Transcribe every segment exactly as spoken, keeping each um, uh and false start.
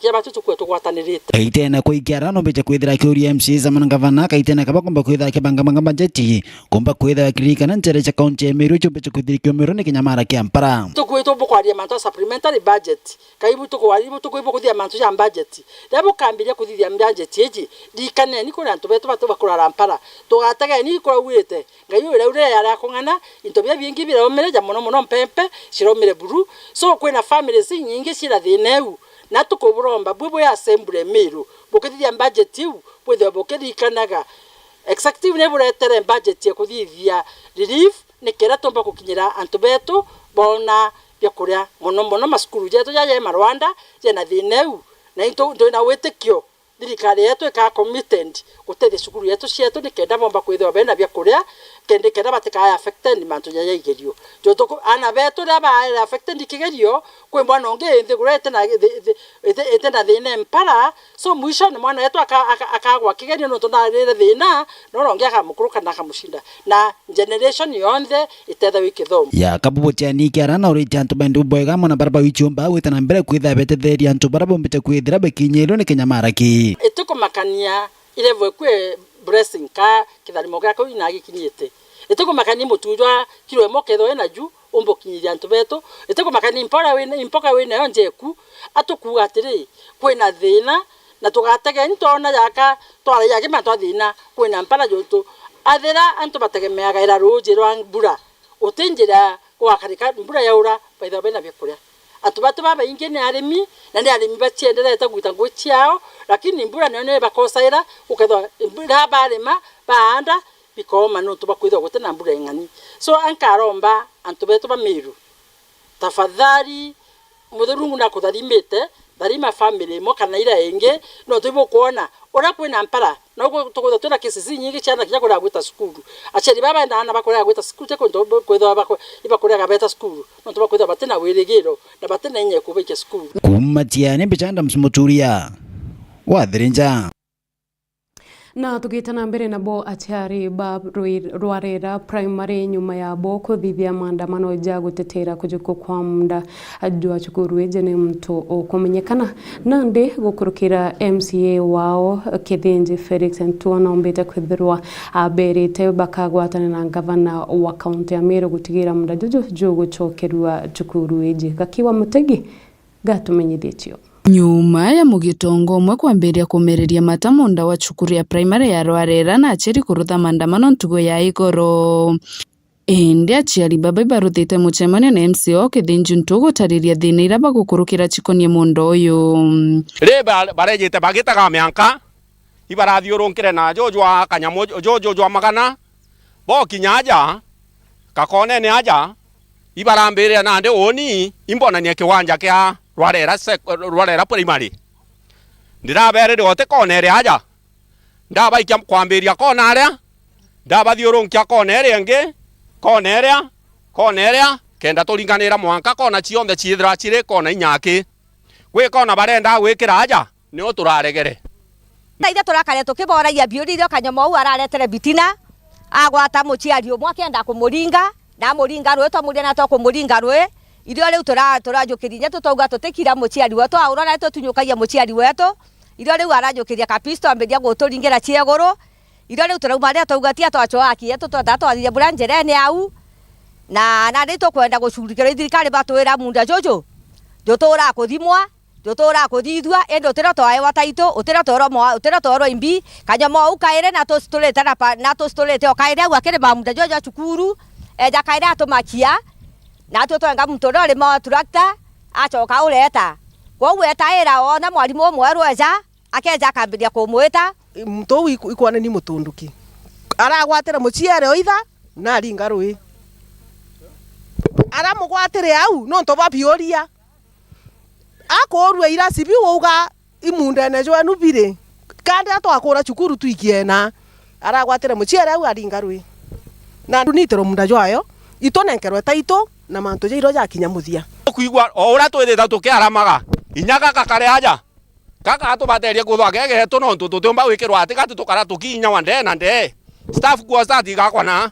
kiama kiu tukuwe tugwatanirite. Kaitene kwa ikiara nombite kwithira akiuria M C As amwe na ngavana, kaitene kaba kumba kwithira akibangabanga bajeti, kumba kwithira akiririkana nchere cia kaunti ya Meru ciumbite kwithirikio Meru ni kinyamara kia mpara. Tukwitwo bukwaria mantu a supplementary budget, kaibu tukwari-, tukwibwa kuthia mantu ja budget. Riria bukambiria kuthithia budget iji, ririkaneni kuri antu betu batu bakurara mpara. Tugategeni kurauite. Ngai uria uria yari akung'ana, into biria bingi biraumire, ja mono mono mpempe ciraumire buru. So, kwina families inyingi cira thina iu, na tukuburomba bwi bwi assembly Miru, bukithithia budget iu, bwithirwe bukiririkanaga executive ni buretere budget ya kuthithia relief, nikenda tumba gukinyira antu betu boona biakuria, mono mono macukuru jetu jaja i marwanda jena thina iu, na into twina witikio thirikari yetu ikaa committed gutethia cukuru yetu cietu nikenda bomba kwithirwa bena biakuria, kenda kenda batikaa affected ni mantu jaja igerio. Jontu ku-, aana betu riria baa affected ni kigerio, kwi mwana ungi nthiguru iti na, iti, iti, iti na thina mpara, so mwisho ni mwana wetu aka-, aka-, akagwa kigerio nontu narire thina, na uria ungi akamukuruka na akamucinda. Na generation yonthe itethagwa ikithomo. Ya kabubu ciani kiara na uriti antu bendi bwega amwe na baria bawichiumba gwita na mbere kwithira betetheria antu baria bombite kwithira bekinyirwe ni kinyamara ki. Itikumakania ilevel kwi blessing ka kitharimo gia kau inagikinyite. Itikumakania mutu jwa kiro imwe kethirwa ina ju umbukinyiria antu betu. Itikumakania impoka wina, impoka winayo njeku. Atukuuga atiri, kwina thina, na tugategeni twona jaka twaragia kima twa thina, kwina mpara jontu athira antu bategemeaga ira ruuji rwa mbura, uti njira gugakarika mbura yaura, baithagwa bena biakuria. Antu batu babaingi ni arimi, na ni arimi bacienderete gwita ngugi ciao, lakini mbura nayo niyo ibakosaira, ukethwa riria barima, baanda, bikooma nontu bwa kwithirwa guti na mbura ing'ani. So, ankaromba antu betu ba Miru, tafadhali, Muthuri Murungu nakutharimite, tharima family imwe kana iria ingi, nontu ibukwona uria kwina mpara, noguo tukwithirwa twina cases inyingi ciana kinya kurega gwita cukuru. Aciari baba benda aana bakurega gwita cukuru, ti kuntu kwithirwa bakwe-, ibakurega beta cukuru, nontu bakwithirwa batina wirigiro na batina inya ya kubaikia cukuru. Kuuma Tiani, Mbicha Adams Muturia, wa Thirinja. Na tugite na mbere nabo, aciari ba Rwi-, Rwarera Primary nyuma yabo kuthithia maandamano ja gutetera kujukwa kwa munda jwa cukuru iji ni muntu ukumenyekana. Nandi gukurukira M C A wao Kithinji Felix Ntua nombite kwithirwa aberite bakagwatana na ngavana wa kaunti ya Meru gutigira munda juju jugucokerua cukuru iji. Gakiwa Mutegi gatumenyithie cio. Nyuma ya mugitongo umwe kwambiria kumereria mata munda wa cukuru ya primary ya Rwarera na aciari kurutha maandamano ntugo ya igoro. Indi aciari baba ibaruthite mucemanio na M C A o Kithinji Ntua gutariria thina iria bagukurukira cikonie munda uyu. Ri ba-, barejite bagitaga mianka, ibarathiurunkire na juju jwa kanyamu, juju jwa magana, bokinya aja, gakonene aja, ibarambirira nandi uuni imbonanie kiwanja kia Rwarera sec-, Rwarera Primary. Ndiraberire uti kona iria aja. Ndabaikia kwambiria kona aria, ndabathiurunkia kona iria ingi, kona iria, kona iria, kenda turinganira mwanka kona cionthe ciithira ciri kona inya aki. Gwi kona barenda gwikira aja, nio turaregere. Na ithe turakare tukiboragia biuria iria kanyoma uu araretere bitina, agwata muciari umwe akienda kumuringa, na amuringa rui, twamuria na twakumuringa rui. Irio riu tura-, turajukiria inya tutauga tutikira muciari wetu, aurora tutunyukagia muciari wetu. Irio riu arajukiria kapisto ambiria guturingira cieguru. Irio riu turauma riria twauga tia twacoa aki yetu, twenda twathithia buria njerene au. Na nandi tukwenda gucurikirwa i thirikari batwira munda juju jutura kuthimwa, jutura kuthithua, indi utiro twaewa taitu, utiro twerwa mwa-, utiro twerwa imbi. Kanyoma uu kairi na tuciturite na pa-, na tuciturite o kairi au akiri ba munda juju jwa cukuru, eja kairi atumakia, natwe twenga muntu uria urima wa turakta, acoka ureta. Kwou etaira oona mwarimu umweru eja, akeja akambiria kumwita. Muntu uu iku-, ikwona ni mutunduki. Aragwatire muciere o itha, na aringa rui. Aramugwatire au, nontu bwa biuria. Akuurua irasi biu auga, "I mundene jwenu biri. Kandi atwakura cukuru twikie na." Aragwatire muciere au aringa rui. Na ndunitirwe munda jwayo, itunenkerwe taitu na mantu jairwa jakinya muthia. Kwigua o uria twithite tukiaramaga, inya gaka kari aja. Gaka atubaterie kuthwa gegetu nontu tutiumba gwikirwa atigati tukara tukiinyagwa ndee na ndee. Staff quarters atigakwa na.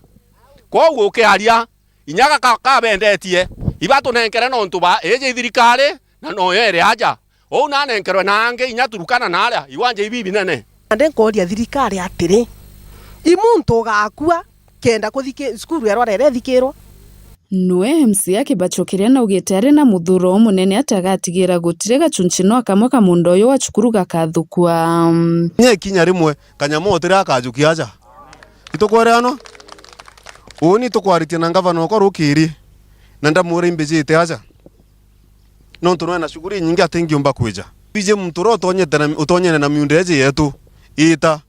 Kwoguo ukiaria, inya gaka kabendetie, ibatunenkere nontu ba iji thirikari na noyo iri aja. Uu nanenkerwe na angi inya Turukana na aria iwanja ibi binene. Nandi nkooria thirikari atiri, i muntu ugakua kenda kuthiki-, cukuru erwa rere ithikirwa? Nwe M C A akibacokeria na augite ari na muthuro umunene ati agatigira gutiri gachunchi no kamwe ka munda uyu wa cukuru gakathukua. Kinya ikinya rimwe kanyama utiri akajukia aja. Itukwereanwa? Uuni tukwaritie na ngavana okwa rukiri, na ndamwira imbijite aja. Nontu nwe na shughuli inyingi atingiumba kwija. Wiji muntu uria utonyete na, utonyene na miunda iji yetu, ita.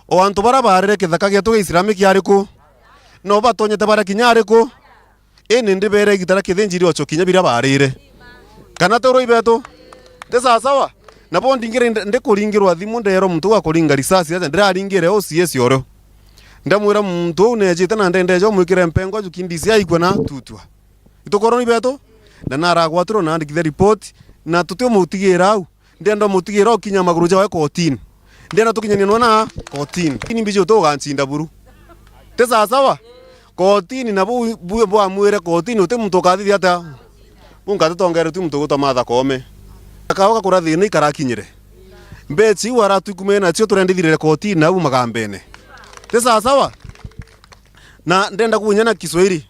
O antu baria baarire kithaka gietu gia Islamic ariku? No batonyete baria kinya ariku? Ini ndibeere igita ria kithinji riocho kinya biria baarire. Kana ti urui betu? Ti sawasawa? Nabo ndingire ndi-, ndikuringirwa thimu, ndeerwa muntu uu akuringa risasi, aja ndiraringire O C S orio. Ndamwira muntu uu neejite na ndendeja umwikire mpengo aju kindisi aikue na tutwa. Itukorwa ni betu? Na naragwatirwe na andikithia report, na tutiumutigira au. Ndenda umutigira ukinya maguru jawe kotini. Ndenda tukinyania nona kotini. Ini mbiji uti ugancinda buru. Ti sawasawa? Kotini na bu, bu, bwamwire kotini uti muntu ukathithia atia? Bunka tutongeretwe muntu ugwitwa Martha Koome. Akawa gakura thina ikarakinyire. Mbechi iu aratwikumire nacio turendithirire kotini na au magambene. Ti sawasawa? Na ndenda kunya na Kiswahili.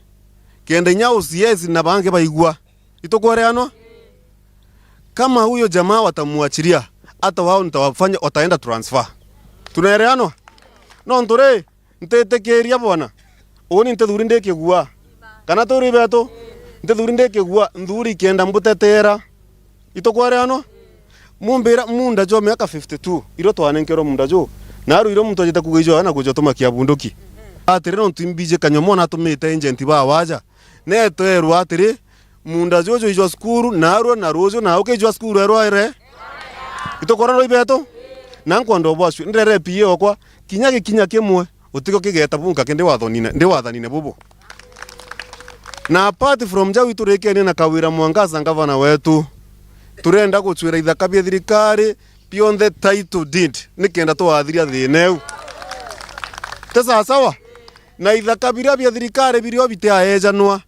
Kenda inya O C S na bangi baigua. Itukwereanwa? Kama huyo jamaa watamwachilia, hata wao nitawafanya, wataenda transfer. Tunaeleanwa? Nontu ri, ntitikiria bwana. Uuni ntithuri ndi kigua. Kana turi betu? Ntithuri ndi kigua, nthuri ikenda mbutetera. Itukwereanwa? Mumbira munda jwa miaka fifty-two, irio twanenkerwe munda ju. Na aru irio muntu ajite kugeijwa na kujwa tumakia bunduki. Atiri nontu imbiji kanyoma na atumite agent ba waja. Netwerwa atiri, munda juju ijwa cukuru, narua na ruju na ukijwa cukuru erwa ere. Itukorwa roi betu? Na nkwenda ubwacua, ndirere P A okwa, kinya gikinya kimwe, utiko kigeta bunka kindi wathanine, ndi wathanine bubu. Na apart from jau, iturikenie na Kawira Mwangaza, ngavana wetu, turenda gucwira ithaka bia thirikari bionthe title deed, nikenda twathiria thina iu. Ti sawasawa? Na ithaka biria bia thirikari birio bitiaejanwa,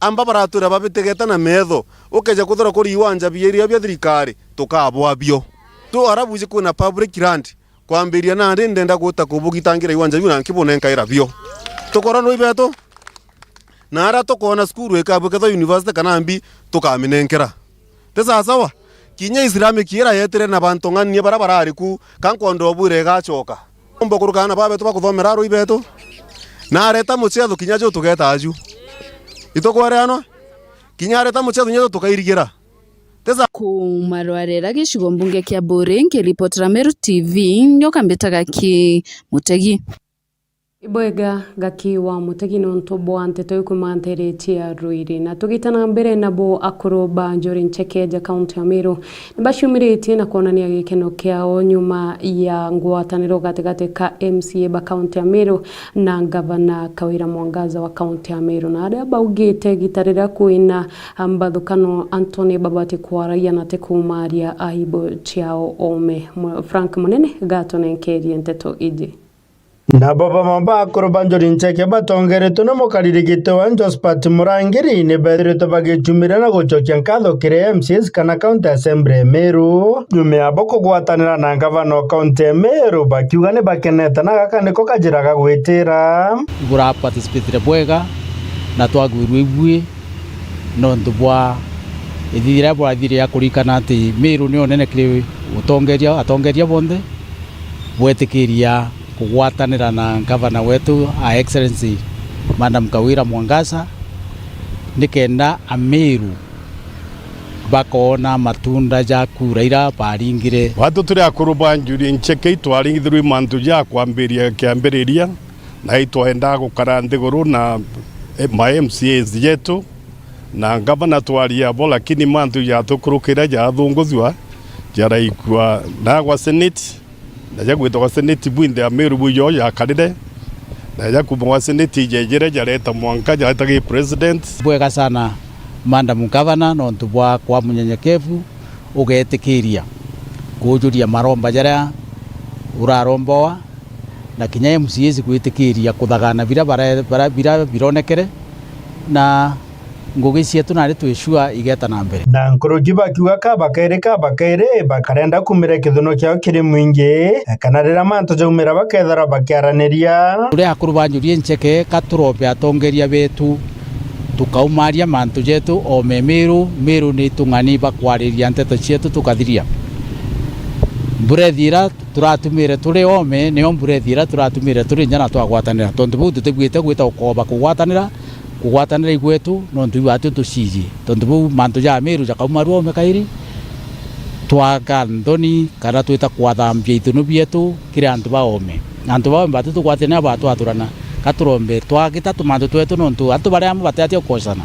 amba baratwira babitegeta na metho, ukeja kuthora kuri iwanja biria bia thirikari, tukabwa bio. Tu ara buji kwina public land, kwambiria nandi ndenda guta kubugitangira iwanja biu na nkibunenkaira bio. Tukorwa nui betu? Na ara tukoona cukuru ikabua kethwa university kana mbi, tukaminenkera. Ti sawasawa? Kinya Islamic ira yetire na bantu ng'ania bara barari ku, ka nkwenda ubwire igacoka. Umba kuruka aana ba betu bakuthomera arui betu. Na areta mucetho kinya ju tugeta aju. Itukwereanwa? Kinya areta mucetho kinya ju tukairigira. Ti sa- Kuuma Rwarera gicigo mbunge kia Buuri, nkiripotera Meru T V, nyoka mbitaga ki Mutegi. Ibwega gaki wa Mutegi nontu bwa nteto ikumanteretie rwiri. Na tugite na mbere nabo akuru ba Njuri Ncheke ja kaunti ya Meru nibaciumiritie na kwonania gikeno kiao nyuma ya ngwataniro gatigati ka M C A ba kaunti ya Meru na ngavana Kawira Mwangaza wa kaunti ya Meru. Na aria baugite gita riria kwina mbathukano antu ni babati kwaraia na ti kumaria aibu ciao ome. Mu-, Frank Munene gatunenkerie nteto iji. Nabo bamwe ba akuru ba Njuri Ncheke batongeretwe ni mukariri giti wa Josphat Murangiri ni bethiritwe bagicumiria na gucokia nkatho kiri M C As kana County Assembly ya Meru, nyuma yabo kugwatanira na ngavana o kaunti ya Meru, bakiuga ni bakenete na gaka niko kajira ga gwitira. Ibura participatire bwega na twagwirue ibui nontu bwa ithithia riria bwathire ya kurikana ati Meru ni unene kiri utongeria, atongeria bonthe bwetikiria kugwatanira na ngavana wetu, Her Excellency Madam Kawira Mwangaza, nikenda Ameru bakoona matunda ja kura ira baringire. Watu turi akuru ba Njuri Ncheke itwaringithirwe mantu ja kwambiria kiambiriria, na itwaendaa gukara nthiguru na, eh, ma M C As jetu, na ngavana twaria bo, lakini mantu jatukurukira jathunguthua, jaraikua na gwa Senate, na jagwitwa gwa Senate bwinthe Ameru bwijo jakarire, na jakuma gwa Senate ijejire jareta mwanka jareta gi president. Bwega sana, Madam Governor, nontu bwa kwa munyenyekevu ugetikiria kujuria maromba jaria uraromboa, na kinya M C As gwitikiria kuthagana bira bara-, bara-, bira bironekere, na Ngugi cietu nari twi sure igeeta na mbere. Na nkuruki bakiuga ka bakairi, ka bakairi, bakarenda kumira kithuno kiao kiri mwingi, kana riria mantu jaumira bakethirwa bakiaraniria. Turi akuru ba Njuri Incheke, ka turombe atongeria betu, tukaumaria mantu jetu oome Miru, Miru ni itung'ani bakwariria nteto cietu tukathiria. Mbura ithira turatumire turi oome, nio mbura ithira turatumire turi nja na twagwatanira. Tontu buu tutibwite gwita ukoba kugwatanira, kugwatanira igwetu, nontu iu atu tuciji. Tontu buu mantu ja Miru jakauma ruome kairi, twaga nthoni kana twita kwathambia ithunu bietu kiri antu ba oome. Antu ba oome batu tugwatania batwathurana, ka turombe twagita tumantu twetu, nontu antu baria amwe batiatia gukocana,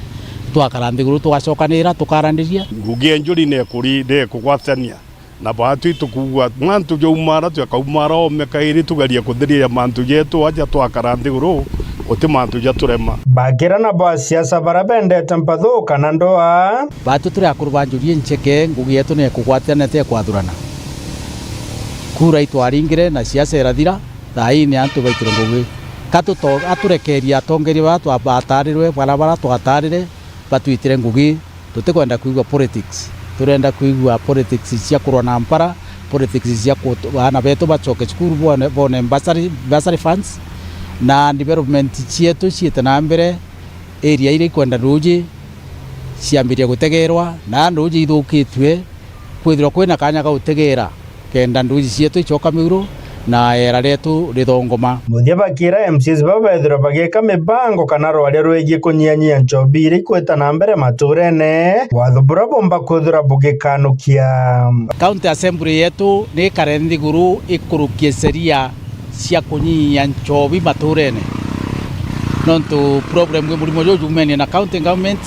twakara nthiguru tugacokanira tukaraniria. Ngugi ya Njuri ni ikuri-, ni ikugwatania. Na baatwi tukuuga mantu jaumara, twakaumara oome kairi, tugerie kuthiriria mantu jetu, aja twakara nthiguru, guti mantu jaturema. Bakira nabo asiasa baria bendete mpathu kana ndoa. Baatwi turi akuru ba Njuri Incheke, ngugi yetu ni ikugwatania, ti ikwathurana. Kura itwaringire na siasa irathira, thaa ii ni antu baitire ngugi. Ka tuto-, aturekerie atongeria baria twa-, batarirwe, baria, baria twatarire, batwitire ngugi. Tutikwenda kwigua politics. Turenda kwigua politics cia kurwa na mpara, politics cia ku-, aana betu bacoke cukuru bone, bone bursary, bursary funds, na development cietu ciite na mbere. Area iria ikwenda nduuji ciambirie gutegeerwa, na nduuji ithukitue, kwithirwa kwina kanya ga gutegeera. Kenda nduuji cietu icoka Miru na eera rietu rithongoma. Muthia bakira M C As baba bethirwa bagiika mibango kana rwaria rwegie kunyianyia nchobi iria ikwita na mbere maturene, watho buria bumba kwithirwa bugikanukia. County Assembly yetu ni ikare nthiguru ikurukie sheria cia kunyinyia nchobi maturene. Nontu problem, murimo juu jumenie na county government,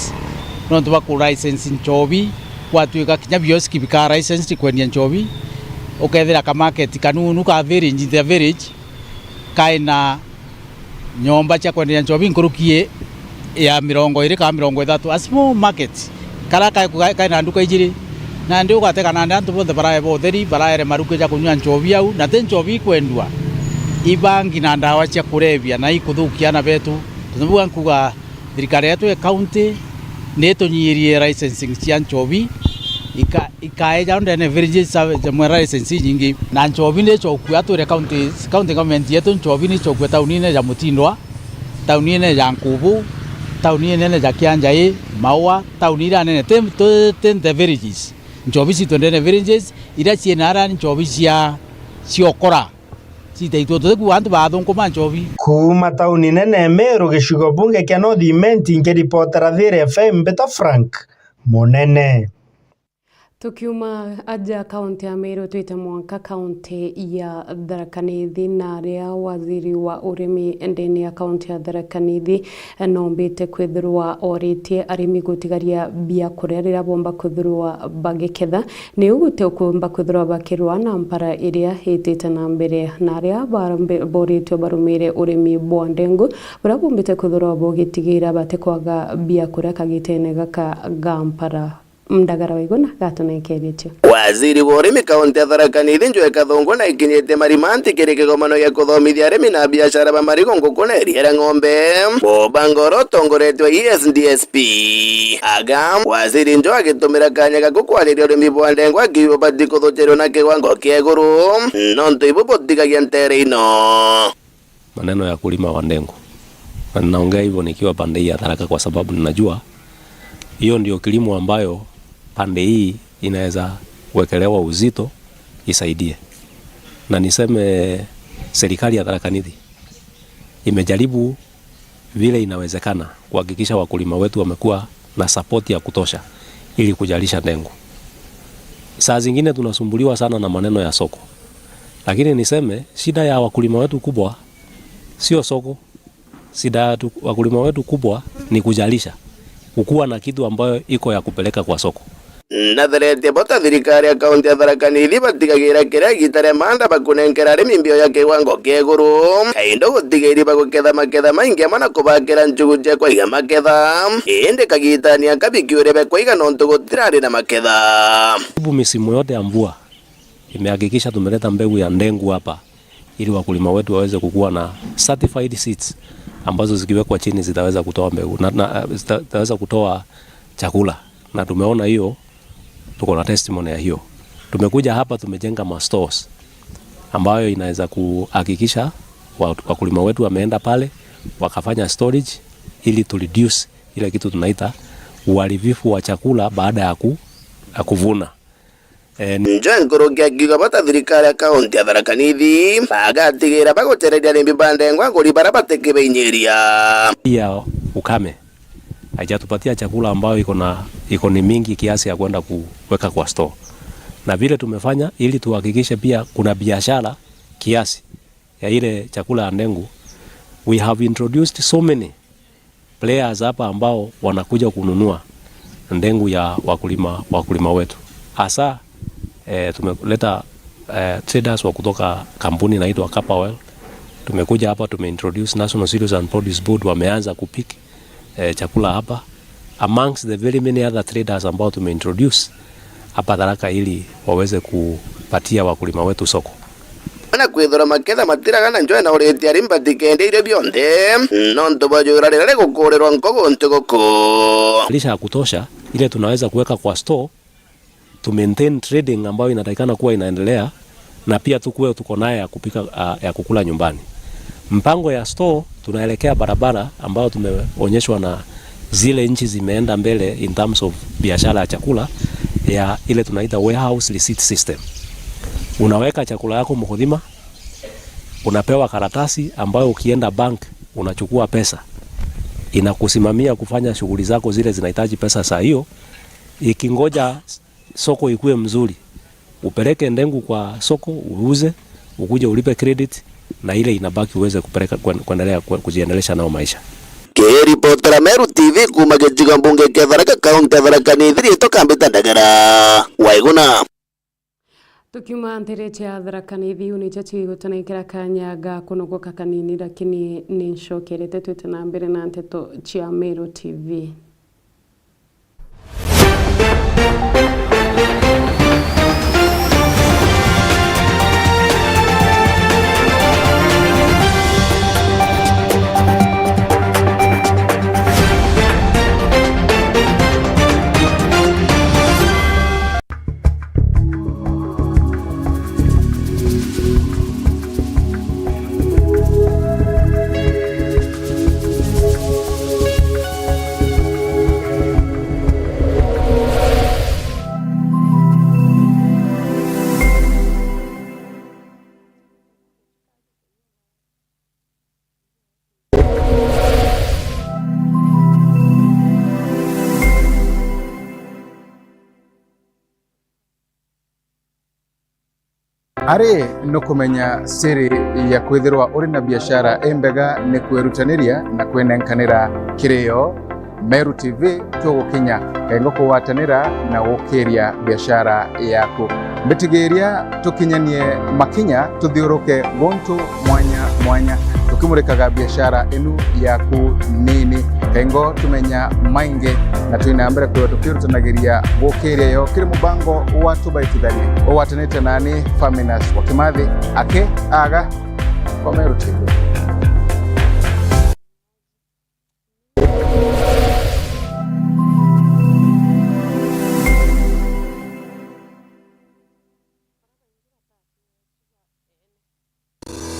nontu ba ku license nchobi, gwatuika kinya bioski bikaa licensed kwendia nchobi, ukethira ka market kanunu ka village, in the village, kaina nyomba cia kwenderia nchobi nkuruki ya mirongo iri kana mirongo ithatu, a small market, kara ka-, ka-, kaina nduka ijiri. Nandi ugatega nandi antu bonthe barae ba utheri, baraere maruki ja kunyua nchobi au, na ti nchobi ikwendua, ibangi na ndawa cia kurebia na ikuthukia aana betu. Tontu bau nkuga, thirikari yetu ya county ni itunyirie licensing cia nchobi, ika-, ikaeja ndene villages sa-, jamwe license inyingi. Na nchobi ni icokua, atwire county, county government yetu, nchobi ni icokua taunine ja Mutindwa, taunine ja Nkubu, tauni inene ja Kianjai, Maua, tauni iria nene, ti, ti, ti the villages. Nchobi citu ndene villages, iria ciina aria ni nchobi cia, cia ukora. Citaitwe tuti kuuga antu baathunguma nchobi. Kuuma tauni nene Meru, gicigo bunge kia North Imenti, nkiripotera Thiiri F M, mbita Frank Munene. Tukiuma aja kaunti ya Meru, twite mwanka kaunti ya Tharaka Nithi, na aria waziri wa urimi ndene ya kaunti ya Tharaka Nithi, noombite kwithirwa oritie arimi gutigaria biakuria riria bomba kwithirwa bagiketha. Niu guti ukumba kwithirwa bakirwa na mpara iria itite na mbere, na aria barambe-, boritwe barumire urimi bwa ndengu, buria bumbite kwithirwa bugitigira batikwaga biakuria kagitene gaka ga mpara. Mdagara Waiguna gatunekerie cio. Waziri wa urimi kaunti ya Tharaka Nithi, Njue Kathungu, naikinyite Marimanti kiri kigomano gia kuthomithia arimi na biashara ba marigu, nguku na iria ria ng'ombe. Mubango uria utongoretwe i S D S P. Aga, waziri Njue agitumira kanya gaku kwariria urimi bwa ndengwa, akiuga ubati kuthukirirwa na kiwango kia iguru, nontu ibu butigagia ntere ino. Maneno ya kulima wa ndengu. Na ninaongea hivyo nikiwa pande hii ya Tharaka kwa sababu ninajua hiyo ndio kilimo ambayo pande hii inaweza wekelewa uzito isaidie. Na niseme serikali ya Tharaka Nithi imejaribu vile inawezekana kuhakikisha wakulima wetu wamekuwa na support ya kutosha ili kujalisha ndengu. Saa zingine tunasumbuliwa sana na maneno ya soko. Lakini niseme, shida ya wakulima wetu kubwa sio soko. Shida ya tu-, wakulima wetu kubwa ni kujalisha, kukuwa na kitu ambayo iko ya kupeleka kwa soko. Natheretie bota thirikari ya kaunti ya Tharaka Nithi batigagira kiria igita ria manda bakunenkera arimi mbio ya kiwango kia iguru. Kaindo gutigiri baguketha maketha maingi amwe na kubakira nchugu cia kwaiga maketha. Indi kagitani aka bikiuria bikwaiga nontu gutirari na maketha. Karibu misimu yote ya mvua, imehakikisha tumeleta mbegu ya ndengu hapa ili wakulima wetu waweze kukuwa na certified seeds ambazo zikiwekwa chini zitaweza kutoa mbegu na, na, zita-, zitaweza kutoa chakula, na tumeona hiyo, tuko na testimony ya hiyo. Tumekuja hapa, tumejenga ma stores ambayo inaweza kuhakikisha wa-, wakulima wetu wameenda pale wakafanya storage ili tu reduce ile kitu tunaita uharibifu wa chakula baada ya ku-, ya kuvuna. Eh, ni- Njo nkuruki akiuga bata thirikari ya kaunti ya Tharaka Nithi bagatigira bagutereria arimi ba ndengwa nguri bara batikibinyiria. Pia ukame haijatupatia chakula ambayo iko na, iko ni mingi kiasi ya kwenda kuweka kwa store. Na vile tumefanya ili tuhakikishe pia kuna biashara kiasi ya ile chakula ya ndengu, we have introduced so many players hapa ambao wanakuja kununua ndengu ya wakulima, wakulima wetu. Hasa, eh, tumeleta, eh, traders wa kutoka kampuni inaitwa Capawell. Tumekuja hapa, tumeintroduce National Cereals and Produce Board, wameanza kupick, eh, chakula hapa, amongst the very many other traders ambao tumeintroduce hapa Tharaka ili waweze kupatia wakulima wetu soko. Na kwithirwa maketha matiraga na njoe na uriti ari mbatikende irio bionthe, nontu bwa jura riria rigukurirwa nkogo ntuguku. Lisha ya kutosha ile tunaweza kuweka kwa store to maintain trading ambayo inatakikana kuwa inaendelea, na pia tukuwe tuko naye ya kupika, ah, ya kukula nyumbani. Mpango ya store tunaelekea barabara ambayo tumeonyeshwa na zile nchi zimeenda mbele in terms of biashara ya chakula, ya ile tunaita warehouse receipt system. Unaweka chakula yako Muguthima, unapewa karatasi ambayo ukienda bank unachukua pesa, inakusimamia kufanya shughuli zako zile zinahitaji pesa saa hiyo. Ikingoja soko ikue mzuri, upeleke ndengu kwa soko, uuze, ukuje ulipe credit, na ile inabaki uweze kupeleka kuen-, kuendelea ku-, kujiendelesha nao maisha. Kiripotera Meru T V kuuma gicigo mbunge kia Tharaka, kaunti ya Tharaka Nithi, riitwa Kambita Ndagara. Waiguna. Tukiuma ntere cia Tharaka Nithi, iu nicio cigutunengera kanya ga kunogoka kanini, lakini ni ncokerete twite na mbere na nteto cia Meru T V. Ari nukumenya siri ya kwithirwa uri na biashara imbega ni kwirutaniria na kwinenkanira kirio. Meru T V tugukinya kaingo kugwatanira na gukiria biashara yaku. Mbitigiria tukinyanie makinya tuthiuruke guntu mwanya mwanya, tukimurikaga biashara inu yaku nini. Kaingo tumenya maingi na twina mbere kwithirwa tukirutanagiria gukiria yo kiri mubango wa Tubaitithanie ugwatanite nani Faminas wa Kimathi aki aga kwa Meru T V.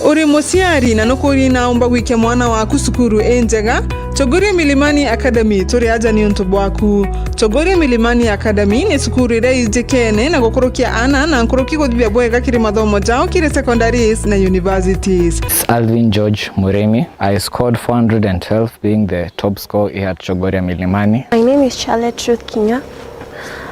Uri muciari na nukuri naumba gwikia mwana waku cukuru injega? Chogoria Milimani Academy turi aja niuntu bwaku. Chogoria Milimani Academy ni cukuru iria ijikene na gukurukia aana na nkuruki guthithia bwega kiri mathomo jao kiri secondaries na universities. It's Alvin George Murimi. I scored four hundred and twelve, being the top score here at Chogoria Milimani. My name is Charlotte Ruth Kinya.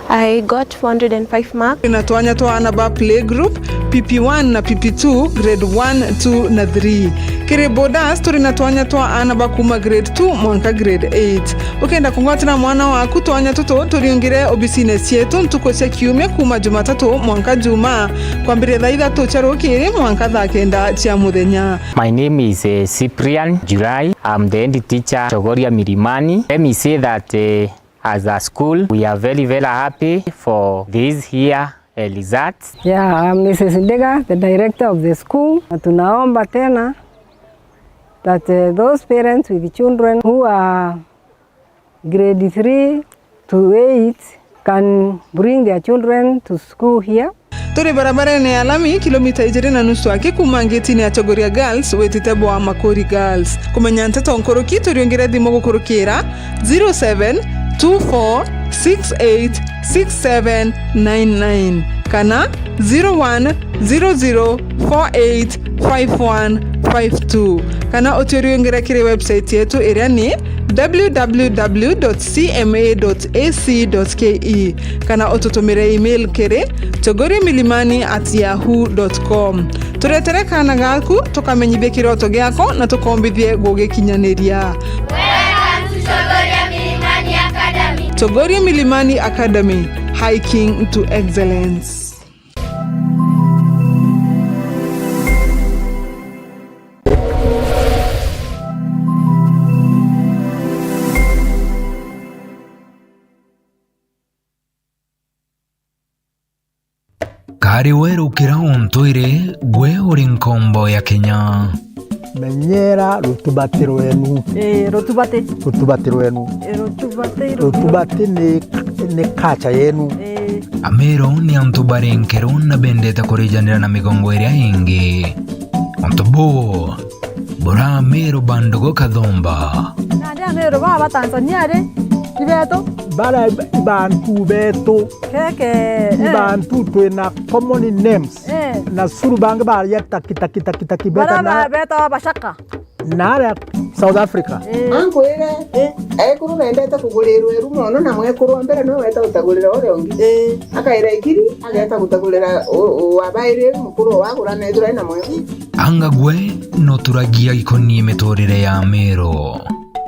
I got four hundred and five marks. Turi na twanya twa aana ba playgroup, P P one na P P two, grade one, two na three. Kiri boarders, turi na twanya twa aana ba kuuma grade two mwanka grade eight. Ukenda kungwatira mwana waku twanya tutu, turiungire obisine cietu ntuku cia kiumia kuuma Jumatatu mwanka Jumaa, kwambiria thaa ithatu cia rukiri mwanka thaa kenda cia muthenya. My name is, eh, Cyprian July. I'm the head teacher, Chogoria Milimani. Let me say that, eh, as a school, we are very, very happy for this year, eh, results. Yeah, I'm Missus Ndiga, the director of the school. Na tunaomba tena that, uh, those parents with children who are grade three to eight can bring their children to school here. Turi barabarene ya lami, kilomita ijiri na nusu aki kuuma ngitine ya Chogoria Girls witite bwa Makuri Girls. Kumenya nteto nkuruki, turiungire thimu gukurukira zero seven two four six eight six seven nine nine kana zero one zero zero four eight five one five two, kana utiuriungire kiri website yetu iria ni w w w dot c m a dot a c dot k e, kana ututumire email kiri chogoria milimani at yahoo dot com. Turetere kaana gaku, tukamenyithie kiroto giako na tukombithie gugikinyaniria. Welcome to Chogoria Milimani Academy. Chogoria Milimani Academy, hiking to excellence. Kari werukira untwire, gwe uri nkombo ya Kenya. Menyera rutubati rwenu. Ii, rutubati. Rutubati rwenu. Ii, rutubati, rutubati. Rutubati ni, ni culture yenu. Ii. Ameru ni antu bari nkeru na bendete kurijanira na migongo iria ingi. Untu buu bura Ameru ba ndugu kathumba. Nandi Ameru baa ba Tanzania ri, ni betu? Bara i bantu betu. Keke, i eh. Bantu twina common names. Eh. Na curu bangi baria taki, taki, taki, taki, bara beta na ba-, beta Abacaka. Na aria South Africa. Eh. Ankwire, eh, ekuru bendete kugurirwa iru mono, na mwekuru wa mbere niwe weta gutagurira uria ungi. Eh. Akaira ikiri, ageta gutagurira u-, u-, wa bairi mukuru wagura na ithura ina mwe. Anga gwe no turagia ikonie miturire ya Ameru?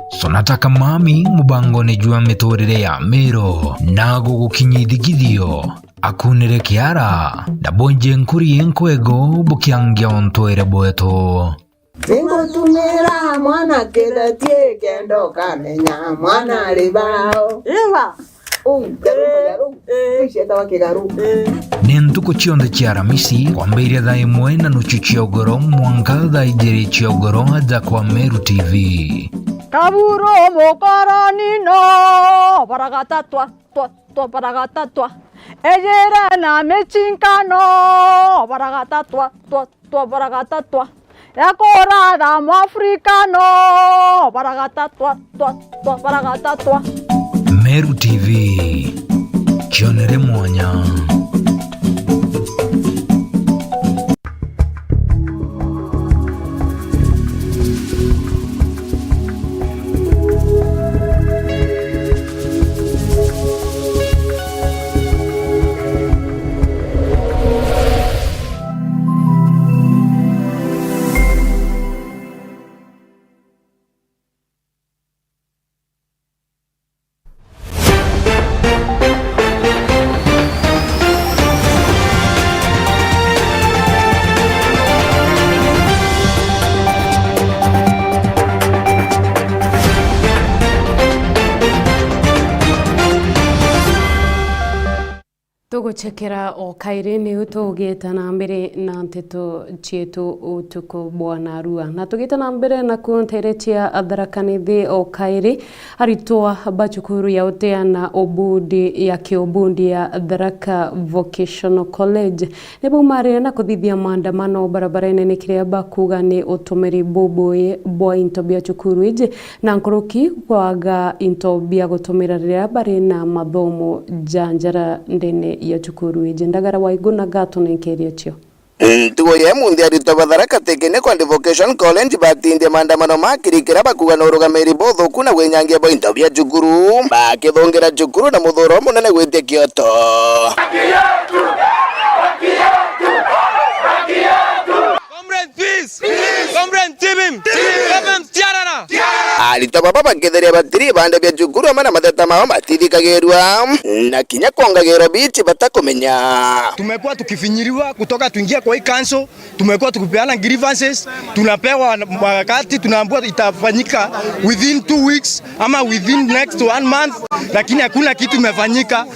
Sonata Kamami mubangone jwa miturire ya Ameru na gugukinyia ithigithio. Akunire kiara, na bunje nkuri inkwego bukiangia untwire bwetu. Ningutumira mwana kithetie kenda ukamenya mwana ari bao. Iba. Uu, kigaru, eh, kigaru. Eh. Uu cietawa kigaru. Eh. Ni ntuku cionthe cia Aramisi, kwambiria thaa imwe na nuchu cia ugoro mwanka thaa ijiri cia ugoro aja kwa Meru T V. Kaburu mukoroni no baragatatwa. Twa, twa, baragatatwa. Ejere na michinkano, baragatatwa, twa, twa, baragatatwa. Ekura tha Mwafrikano, baragatatwa, twa, twa, baragatatwa. Meru T V, kionere mwanya. Tuguchekera o kairi, niu tugita na mbere na nteto cietu utuku bwa narua. Na tugita na mbere na ku ntere cia Tharaka Nithi o kairi, aritwa ba cukuru ya uteana ubundi ya kiubundi ya Tharaka Vocational College nibaumarire na kuthithia maandamano barabarene, ni kiria bakuga ni utumiri bubui bwa into bia cukuru iji, na nkuruki kwaga into bia gutumira riria bari na mathomo ja njara ndene ya cukuru iji. Ndagara Waiguna gatunenkeria cio. Ntugo ya munthi, aritwa ba Tharaka Technical and Vocation College batindie maandamano makirikira bakuga na urugamiri buthuku na gwinyangia bwa into bia cukuru, bakithungira cukuru na muthuro munene gwitia kioto. Comrade Peace! Comrade Tibim! Comrade Tiarara! Arutwo baba bakitheria batiri ibande bia cukuru amwe na matheta mao matithikagirua, na kinya kwongagirwa biti batakumenya. Tumekuwa tukifinyiriwa kutoka tuingie kwa hii council, tumekuwa tukipeana grievances, tunapewa wakati, tunaambiwa itafanyika within two weeks ama within next one month, lakini hakuna kitu imefanyika.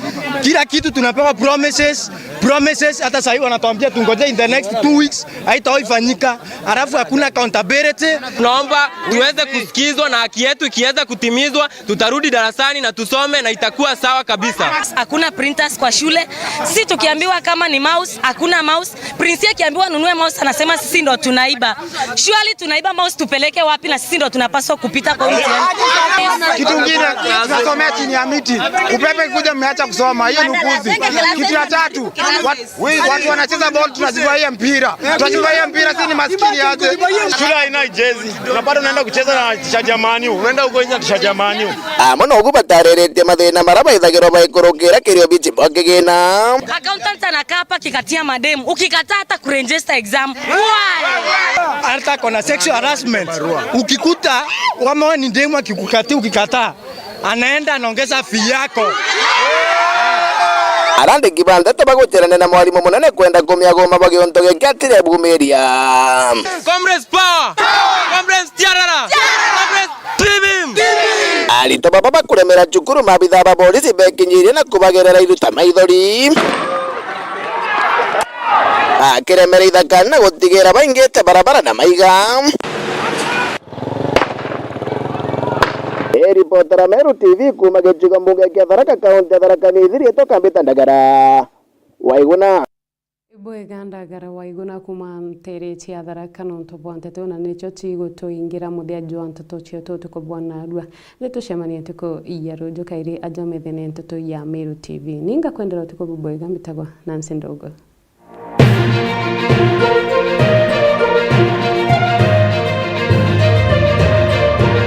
Kila kitu tunapewa promises, promises, hata sahii wanatuambia tungoje in the next two weeks, haitawahi fanyika, alafu hakuna accountability. Tunaomba tuweze kusikizwa na haki yetu ikiweza kutimizwa, tutarudi darasani na tusome na itakuwa sawa kabisa. Hakuna printers kwa shule. Sisi tukiambiwa kama ni mouse, hakuna mouse. Prince akiambiwa nunue mouse, anasema sisi ndo tunaiba. Surely tunaiba mouse tupeleke wapi na sisi ndo tunapaswa kupita kwa huu mtihani? Kitu kingine, tunasomea chini ya miti. Upepo ikikuja, mmeacha kusoma. Hiyo ni upuzi. Kitu ya tatu, wat-, watu wanacheza ball, tunazifurahia mpira. Tunazifurahia mpira, si ni maskini aje? Shule haina jezi. Unapata unaenda kucheza na t-shirt ya Man U. Unaenda huko nje na t-shirt ya Man U. Amwe nogu batariritie mathina maria baithagirwa baikurukira kirio bichi bwa kigina. Accountant anakaa hapa akikatia mademu. Ukikataa hata kuregister exam. Why? Hata kuna sexual harassment. Ukikuta kama wewe ni demu akikukatia, ukikataa, anaenda anaongeza fee yako. Arandiki ba ndeto bagucerania na mwarimu munene kwenda kumiaguma bagi untu giki atire bumiria. Comrades power! Comrades tiarara! Comrades tibim! Aritwa baba bakuremera cukuru, maabithaa ba borisi bekinyirie na kubagerera iruta maithori. Akiremera ithaka na gutigira baingite barabara na maiga. Ni ripotera Meru T V kuuma gicigo mbunge kia Tharaka, kaunti ya Tharaka Nithi, riitwa Kambita Ndagara Waiguna. Bwega Ndagara Waiguna kuuma nteere cia Tharaka nontu bwa nteto na nicio cigutuingira muthia jwa nteto cietu utuku bwa narua. Ni tucemanie ntuku ya ruju kairi aja methene nteto ya Meru T V. Ninga kwendera utuku bubwega, mbitagwa Nancy Ndogo.